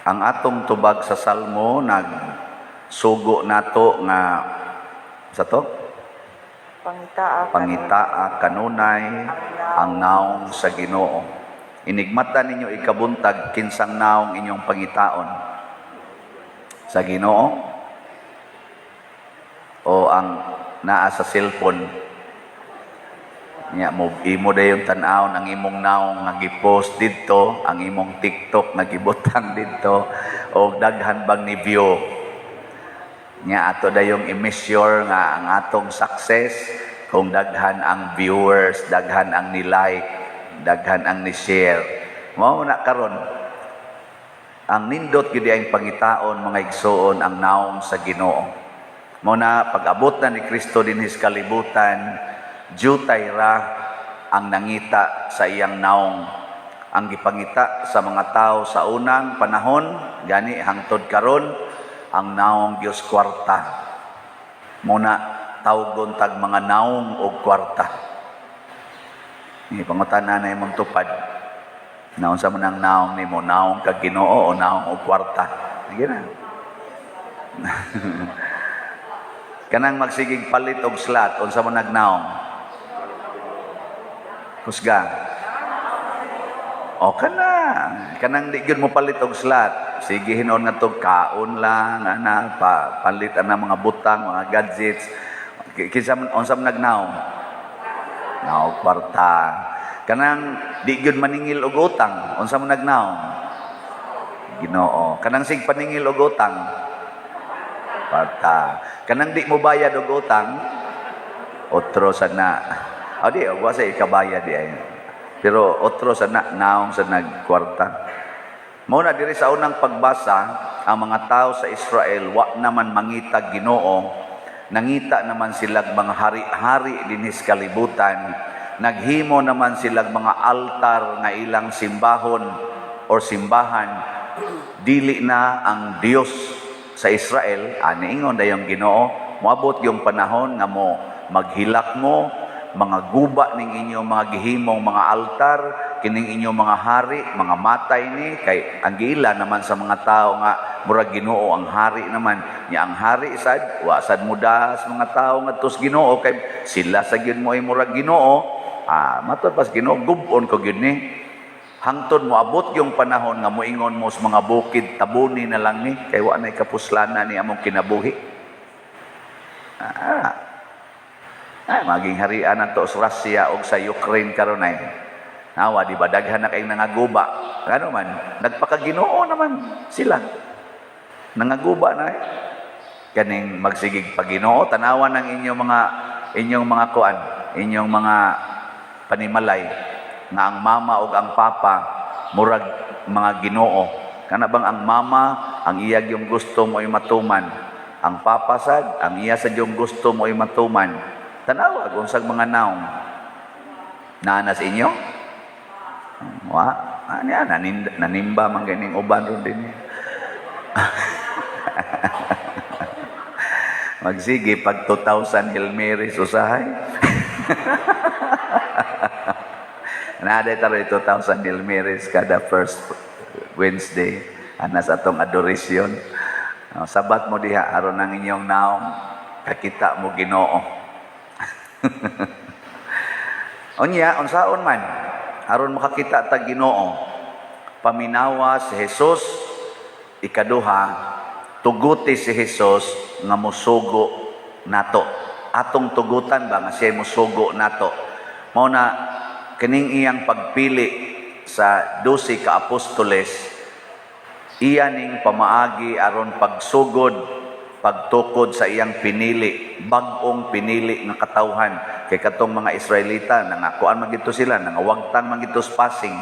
Ang atong tubag sa Salmo nagsugo nato nga sa to Pangitaa. Pangitaa kanunay ang naong sa Ginoo. Inigmata ninyo ikabuntag, kinsang naong inyong pangitaon? Sa Ginoo o ang naa sa cellphone? Nya mo imo dayon tan-awon ang imong naong nga gipost didto, ang imong TikTok nga gibutang didto, og daghan bang ni view. Nya ato dayong i-measure nga ang atong success kung daghan ang viewers, daghan ang ni-like, daghan ang ni-share. Mao na karon ang nindot gyud ang pangitaon, mga igsoon, ang naong sa Ginoo. Mao na pag-abot na ni Kristo dinhi sa kalibutan, jutay ra ang nangita sa iyang naong. Ang gipangita sa mga tao sa unang panahon, gani hangtod karon, ang naong Dios kwarta. Mao na tawgon tag mga naong og kwarta. Ni pangutana na imong tupad. Naon sa man ang naong nimo, naong kag Ginoo o naong og kwarta? Sige na. Kanang magsigig palit og slot, unsa man nagnaong? Kusga. O kana, kanang di gyud mo palit og slot. Sige hinuon nga to kaon lang ana pa palit ana mga butang, mga gadgets. Kinsa man, unsa man nagnaong? Naong kwarta. Kanang di gyud maningil og utang, unsa man nagnaong? Ginoo. Kanang sig paningil og utang, kwarta. Kanang di mo bayad og utang, otro sa na. O di, wa sa ikabayad di ay. Pero otro sa na, naong sa nagkwarta. Mao na diri sa unang pagbasa, ang mga tao sa Israel wa naman mangita Ginoo, nangita naman silag mga hari-hari dinhi sa kalibutan, naghimo naman silag mga altar nga ilang simbahon or simbahan, dili na ang Dios sa Israel. Ani ingon dayong Ginoo, moabot yung panahon nga mo maghilak mo, mga guba ning inyong mga gihimong mga altar, kining inyong mga hari, mga matay ni kay ang giila naman sa mga tao nga murag Ginoo ang hari naman. Nya ang hari sad wa sad mudas mga tao ngadto sa Ginoo kay sila sa gyud mo ay murag Ginoo. Ah, matod pas Ginoo, gub-on ko gyud ni hangtod moabot yung panahon nga moingon mo sa mga bukid, "Tabuni na lang ni kay wa nay kapuslanan ni among kinabuhi." Ah, maging harian nato sa Russia o sa Ukraine karon ay. Nawa, di ba daghan na kayong nangaguba? Ano man, nagpakaginoo naman sila. Nangaguba na eh. Kaning magsigig paginoo, tanawan ng inyong mga kuan, inyong mga panimalay nga ang mama ug ang papa murag mga Ginoo. Kana bang ang mama, ang iya yung gusto mo ay matuman. Ang papa sad, ang iya sad yung gusto mo ay matuman. Tanawa kung sa mga naong. Naa sa inyo? Wa, ani nanimba man ganing uban ron din. Magsige pag 2,000 Hail Marys usahay. Naa taro 2,000 Hail Marys kada first Wednesday ana sa atong adoration. Oh, sabat mo diha aron ang inyong naong kakita mo Ginoo. Unya, unsaon man aron makakita ta Ginoo? Paminawa si Jesus. Ikaduha, tuguti si Jesus nga musugo nato. Atong tugutan ba nga siya musugo nato? Mao na kining iyang pagpili sa 12 ka apostoles, iya ning pamaagi aron pagsugod, pagtukod sa iyang pinili, bag-ong pinili nga katawhan, kay katong mga Israelita nangakuan man gito sila, nangawagtang man gito sa pasing.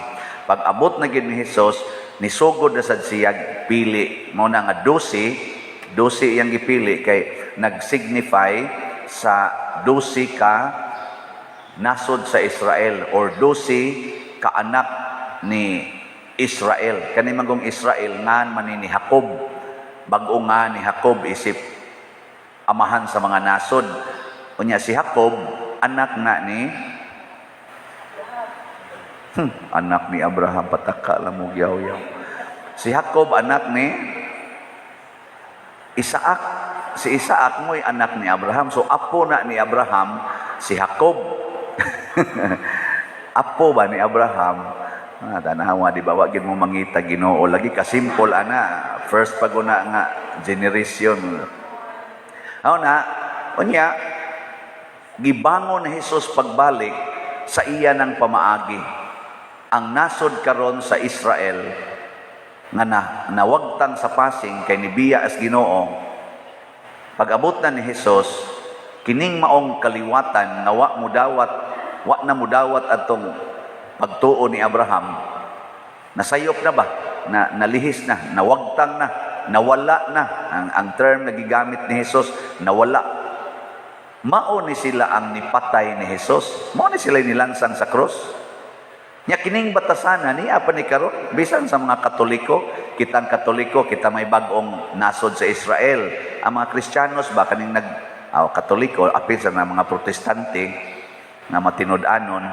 Pag abot na gid ni Jesus, nisugod na sad siya pili. Mao na nga 12, 12 iyang gipili kay nag-signify sa 12 ka nasod sa Israel or 12 ka anak ni Israel. Kani manggong Israel ngan man ni Jacob. Bag-o nga ni Jacob isip amahan sa mga nasod. Unya si Jacob anak nga ni anak ni Abraham, pataka lang mo yaw-yaw. Si Jacob anak ni Isaac. Si Isaac mo'y anak ni Abraham. So apo na ni Abraham si Jacob. Apo ba ni Abraham? Ah, tanawa, di ba? Wa gid mo mangita Ginoo lagi kasimple ana. First pa guna nga generation. Aw na, unya gibangon ni Jesus pagbalik sa iya ng pamaagi. Ang nasod karon sa Israel nga na nawagtang sa pasing kay nibiya as Ginoo. Pag-abot na ni Jesus, kining maong kaliwatan nga wa mudawat, wa na mudawat atong pagtuo ni Abraham, nasayop na ba? Na nalihis na, nawagtang na, nawala na. Ang term na gigamit ni Jesus, nawala. Mao ni sila ang nipatay ni Jesus. Mao ni sila nilansang sa krus. Nya kining batasana niya pa ni karon bisan sa mga Katoliko, kitang Katoliko, kita may bag-ong nasod sa Israel. Ang mga Kristiyanos ba, kaning nag oh, Katoliko, apil sa mga Protestante nga matinud-anon,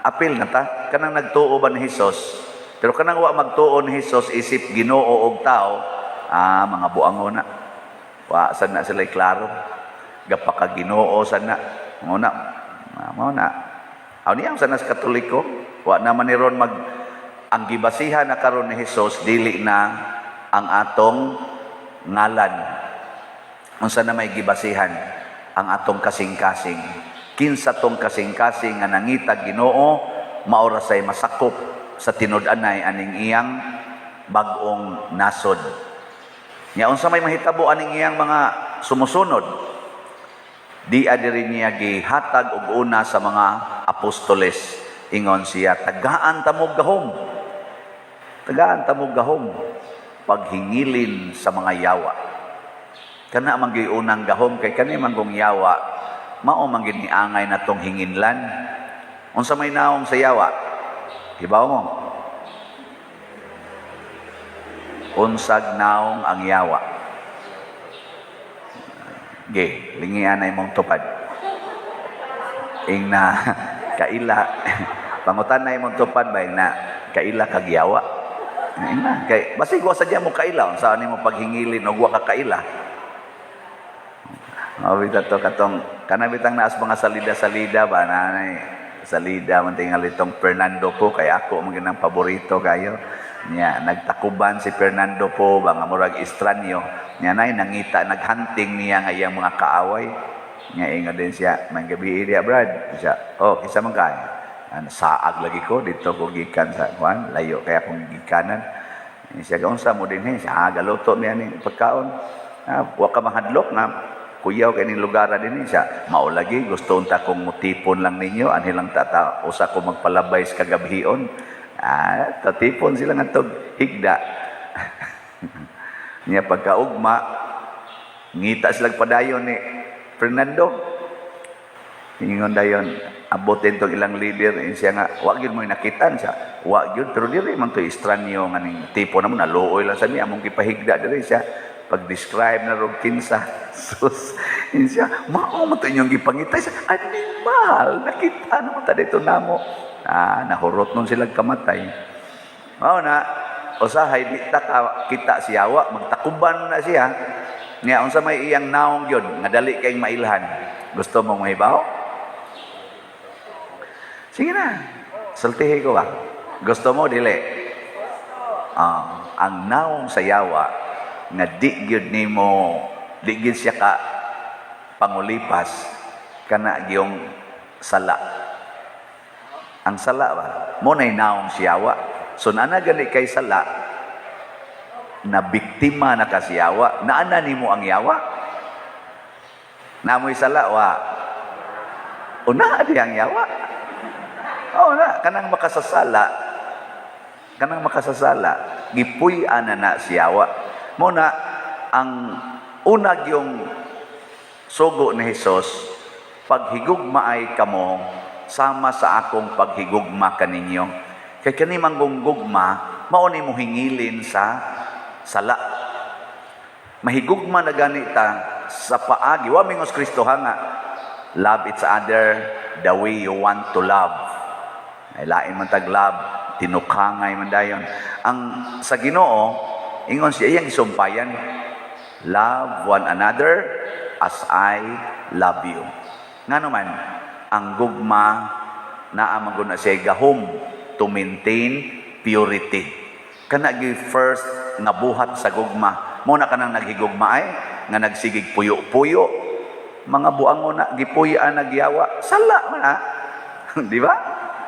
apil na ta kanang nagtuo ba ni Jesus. Pero kanang wa magtuo ni Jesus isip Ginoo og tao, mga buango na. Wa sad na sila klaro. Gapaka Ginoo sad na. Mao na. Mao na. Aw niya sa nas Katoliko, wa naman ni ron mag ang gibasihan na karon ni Jesus dili na ang atong ngalan. Unsa na may gibasihan? Ang atong kasing-kasing. Kinsa tong kasing-kasing nga nangita Ginoo, mao ra say masakop sa tinud-anay aning iyang bag-ong nasod. Nya unsa may mahitabo aning iyang mga sumusunod? Di diri niya gihatag og una sa mga apostoles. Ingon siya, "Tagaan ta mog gahom. Tagaan ta mog gahom paghingilin sa mga yawa." Kana man gyud unang gahom kay kani man kung yawa, mao man gyud niangay natong hinginlan. Unsa may naong sa yawa? Hibaw mo? Unsag naong ang yawa? Ge, lingian na imong tupad. Ing na kaila pangutan na imong tupad ba, ing na kaila kag yawa. Ing na kay basig wa sadya mo kaila, unsa nimo paghingilin og wa ka kaila? Mao bitaw to katong kana bitang naas mga salida-salida ba, nanay salida man tingali itong Fernando Po, kay ako man ginang paborito kayo niya. Nagtakuban si Fernando Po ba nga murag estranyo niya, nay nangita, naghunting niya nga iyang mga kaaway niya. Ingon din siya, "May gabi diya, Brad." Siya, "Oh, kinsa man kay?" "Ano, saag lagi ko dito ko gikan sa kuan, layo kaya akong gikanan." Siya, "Unsa mo dinhi?" Siya, "Galuto niya ni pagkaon." "Ah, wa ka mahadlok nga kuyaw kay ning lugar din?" Siya, "Mao lagi, gusto unta kong mutipon lang ninyo, anhi lang tata usa ko magpalabay sa kagabhion." Ah, tatipon sila ngadtog higda. Niya pagkaugma, ngita sila padayon ni Fernando. Ingon dayon, abotin tong ilang leader, eh, siya nga, "Wa gyud mo nakitan." Siya, "Wa gyud, pero diri man to estranyo nga ning tipo namo, naluoy lang sa niya, among gipahigda diri." Siya, pag-describe na rog kinsa. Sus, yun siya, "Mao man to inyong gipangita." Siya, "Animal, nakita naman ta dito namo." Ah, nahurot nun sila kamatay. Mao na, usahay di ta ka kita si yawa, magtakuban na siya. Nya unsa may iyang naong gyud nga dali kayong mailhan? Gusto mong mahibaw? Sige na. Sultihi ko ba? Gusto mo dili? Ah, ang naong sa yawa nga di gyud nimo, di gyud siya ka pangulipas, kana gyung sala. Ang sala ba? Mo nay naong siyawa. So naana gani kay sala na biktima na ka siyawa. Naana nimo ang yawa? Namoy sala wa. Una di ang yawa. Oo na, kanang makasasala, kanang makasasala, gipuy-an na na siyawa. Mo na ang unag yung sugo ni Jesus, "Paghigugmaay kamo sama sa akong paghigugma kaninyo." Kay kani manggong gugma, mao ni mo hingilin sa sala. Mahigugma na ganita sa paagi. Wa mingos Kristo ha nga, "Love each other the way you want to love." Ay, lain man tag love. tinukangay man dayon. Ang sa Ginoo, ingon siya, iyang gisumpayan, "Love one another as I love you." Ngano man, ang gugma naa man gud na siya gahom to maintain purity. Kana gyud first nga buhat sa gugma. Mao na kanang naghigugma ay nga nagsigig puyo-puyo, mga buangon na gipuy-an nagyawa, sala man ah. Di ba?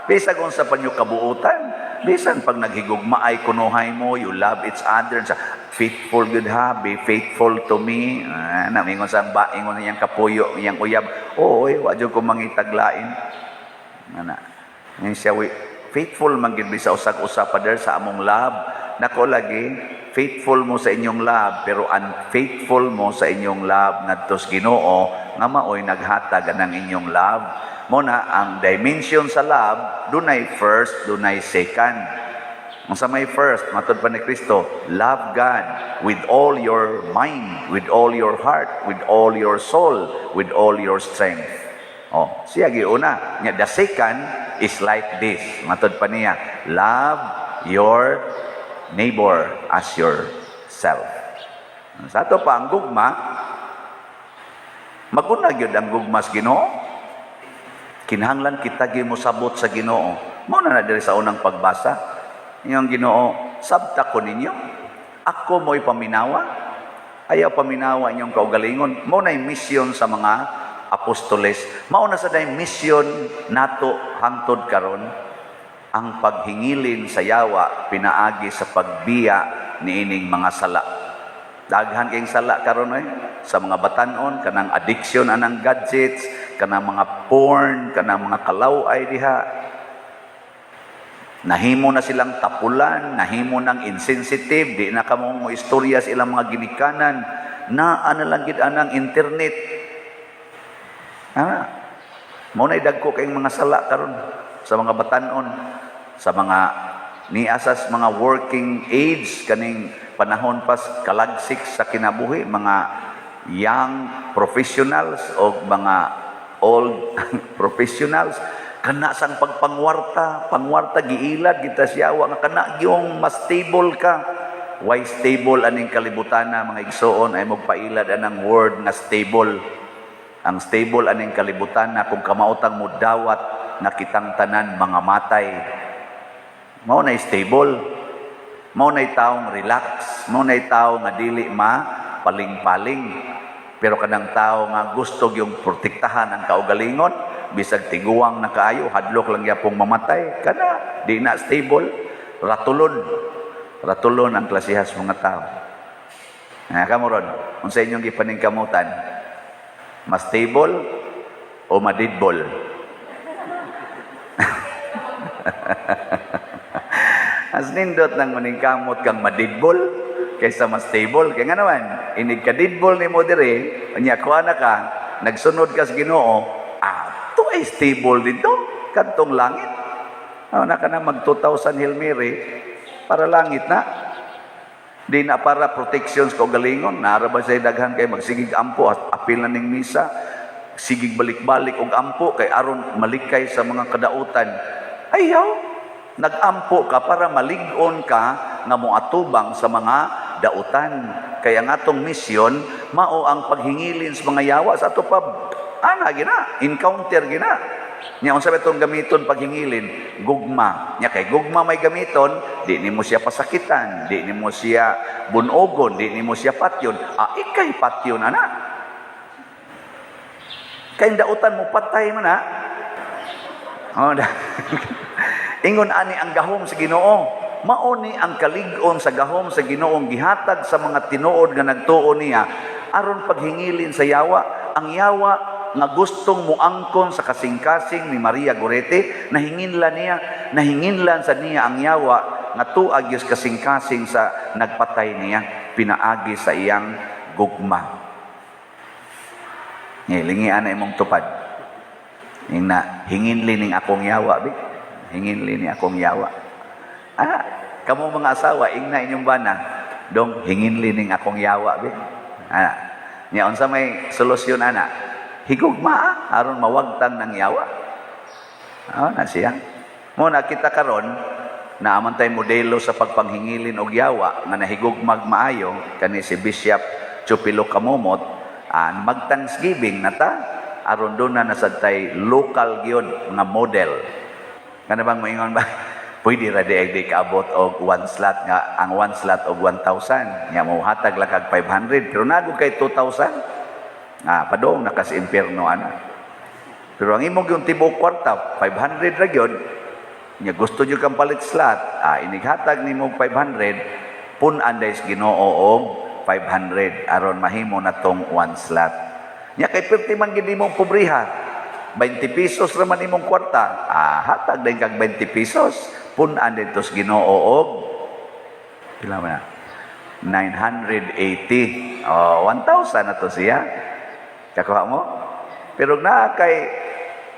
Bisag unsa pa nyo kabuutan, bisan pag naghigugma ay kunuhay mo, you love each other, sa faithful good ha, be faithful to me. Ah, na mingon sa ba, ingon niyang kapuyo, iyang uyab, "Oo, oy, wa jud ko mangitaglain." Ana. Ngayon siya, faithful man gid sa usag-usa, Father, sa among love. Nako lagi, faithful mo sa inyong love, pero unfaithful mo sa inyong love ngadto sa Ginoo nga maoy naghatag ng inyong love. Mao na ang dimension sa love, dunay first, dunay second. Unsa may first, matod pa ni Kristo, love God with all your mind, with all your heart, with all your soul, with all your strength. Oh, siya giuna. Nya the second is like this. Matod pa niya, love your neighbor as yourself. Sa ato pa ang gugma, maguna gyud ang gugma sa Ginoo. Kinahanglan kita gyud mosabot sa Ginoo. Mao na na diri sa unang pagbasa. Yung Ginoo, "Sabta ko ninyo. Ako mo'y paminawa. Ayaw paminawa inyong kaugalingon." Mao na mission sa mga apostoles. Mao na sa day mission nato hangtod karon, ang paghingilin sa yawa pinaagi sa pagbiya niining mga sala. Daghan kayong sala karon eh sa mga batanon, kanang addiction anang gadgets, kanang mga porn, kanang mga kalaw-ay diha. Nahimo na silang tapulan, nahimo nang insensitive, di na kamo mo istorya sa ilang mga ginikanan, naa na lang gid anang internet. Ah, mao na dagko kayong mga sala karon sa mga batanon, sa mga niasas mga working age, kaning panahon pas kalagsik sa kinabuhi, mga young professionals o mga old professionals, kana sang pagpangwarta, pangwarta giilad kita siyawa nga kana yung mas stable ka. Why stable aning kalibutan na, mga igsoon, ay magpailad anang word nga stable. Ang stable aning kalibutan na kung kamautang mo dawat na kitang tanan mga matay. Mao na stable. Mao na taong relax, mao na tao nga dili ma paling-paling. Pero kanang tao nga gusto yung protektahan ang kaugalingon, bisag tiguang na kaayo, hadlok lang yapong mamatay, kana di na stable, ratulon. Ratulon ang klasihas mga tao. Nga kamo ron, unsa inyong gipaningkamutan? Mas stable o madidbol? Mas nindot nang maningkamot kang madidbol kaysa mas stable. Kaya nga naman, inig ka didbol ni mo dire, unya kuha na ka, nagsunod ka sa Ginoo, ah, to ay stable dito, kadtong langit. Oh, na ka na mag 2,000 Hail Mary, para langit na. Di na para protections ko galingon. Nara ba sa daghan kay magsigig ampo at apil na ning misa, sigig balik-balik og ampo kay aron malikay sa mga kadautan. Ayaw, nag-ampo ka para malig-on ka nga moatubang sa mga dautan. Kaya ang atong misyon mao ang paghingilin sa mga yawa sa ato pa ana gina, encounter gina. Nya unsa ba itong gamiton paghingilin? Gugma. Nya kay gugma may gamiton, di nimo siya pasakitan, di nimo siya bunogon, di nimo siya patyon. Ah, ikay patyon ana. Kay dautan mo patay man ha. Oh, da. Ingon ani ang gahom sa Ginoo. Mao ni ang kalig-on sa gahom sa Ginoong gihatag sa mga tinuod nga nagtuo niya aron paghingilin sa yawa. Ang yawa nga gustong muangkon sa kasing-kasing ni Maria Goretti, nahinginlan niya, nahinginlan sa niya ang yawa nga tuag yus kasing-kasing sa nagpatay niya pinaagi sa iyang gugma. Lingian na imong tupad. Ing na, "Hinginli ning akong yawa, bi. Hinginli ni akong yawa." Ah, kamo mga asawa, ing na inyong bana, "Dong, hinginli ning akong yawa, bi." Ah, nya unsa may solusyon ana? Higugma ah, aron mawagtang ng yawa. Ah, na siya. Mo na kita karon, Naa man tay modelo sa pagpanghingilin og yawa nga nahigugmag maayo kani si Bishop Chupilo Camomot. Mag Thanksgiving na ta aron duna na sad tay local gyud nga model. Kana bang moingon ba, pwede ra di ay di kaabot og one slot, nga ang one slot og 1,000 nya mohatag lang kag 500, pero nago kay 2,000, padong na kas impierno ana. Pero ang imong yung tibuok kwarta 500 ra gyud nya gusto jud kang palit slot, inighatag nimo 500, pun-an sa Ginoo og 500 aron mahimo na tong one slot. Nya kay perti man gid imong pobriha, 20 pesos ra man imong kwarta, hatag din kag 20 pesos, pun-an dito sa Ginoo og pila man na? 980. Oh, 1,000 na to siya. Kakuha mo? Pero naa kay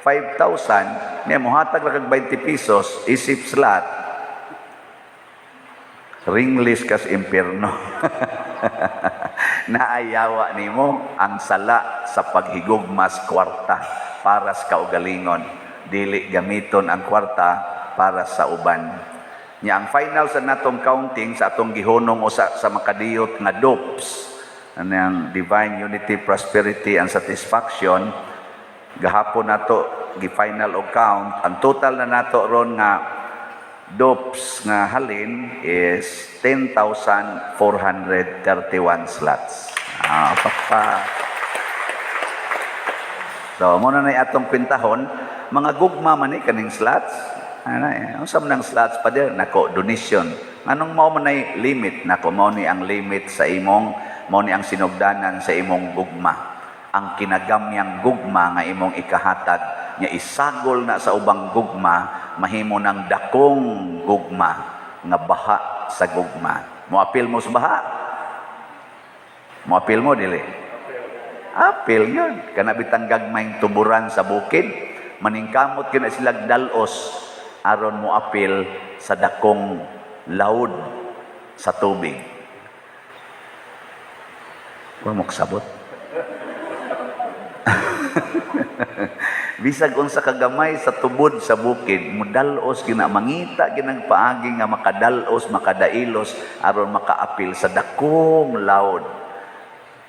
5,000, niya mohatag ra kag 20 pesos, isip slot, ringless kas impierno. Naayawa nimo ang sala sa paghigugmas kwarta para sa kaugalingon. Dili gamiton ang kwarta para sa uban. Nya ang final sa natong counting sa atong gihunong usa sa makadiyot nga DUPS, anang Divine Unity, Prosperity and Satisfaction, gahapon nato gi-final og count. Ang total na nato ron nga DUPS nga halin is 10,431 slots. Pa. So, mao na atong kwentahon, mga gugma man ni kaning slots. Ano eh, unsa man ang slots pa dir? Nako, donation. Anong mao man nay limit? Nako, mao ni ang limit sa imong, mao ni ang sinugdanan sa imong gugma. Ang kinagamyang gugma nga imong ikahatag, nya isagol na sa ubang gugma, mahimo ng dakong gugma nga baha sa gugma. Moapil mo sa baha? Moapil mo dili? Apil yun. Kana bitang gagmayng tuburan sa bukid, maningkamot kina silag dalos aron mo apil sa dakong laud sa tubig. Wa mo kasabot. Bisag unsa kagamay sa tubod sa bukid, mudalos gina, mangita ginang paagi nga makadalos, makadailos aron makaapil sa dakong laod.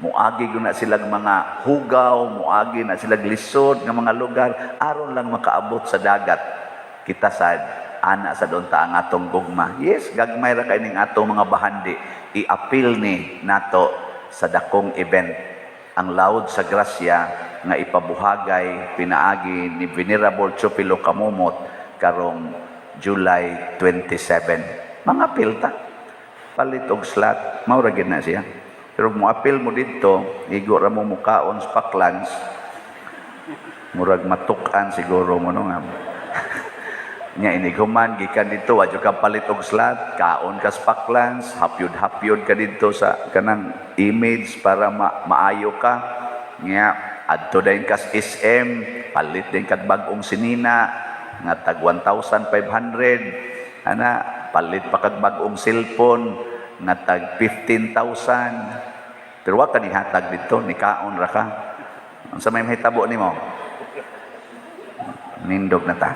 Muagi gyud na silang mga hugaw, muagi na silang lisod nga mga lugar aron lang makaabot sa dagat. Kita sad ana sa unta ang atong gugma. Yes, gagmay ra kay ning atong mga bahandi. I-apil ni nato sa dakong event ang laod sa grasya nga ipabuhagay pinaagi ni Venerable Chupilo Camomot karong July 27. Mga pilta. Palit og slot, mao ra gyud na siya. Pero moapil mo didto, igo ra mo mukaon sa Paklans, murag matuk-an siguro mo, no, nga. Nya inighuman gikan didto, wa ka palit og slot, kaon ka sa Paklans, hapyod-hapyod ka didto sa kanang image para maayo ka. Nya adto dayon kas SM, palit din kag bag-ong sinina nga tag 1,500. Ana, palit pa kag bag-ong cellphone nga tag 15,000. Pero wa ka nihatag didto, nikaon ra ka. Unsa may mahitabo nimo? Nindog na ta.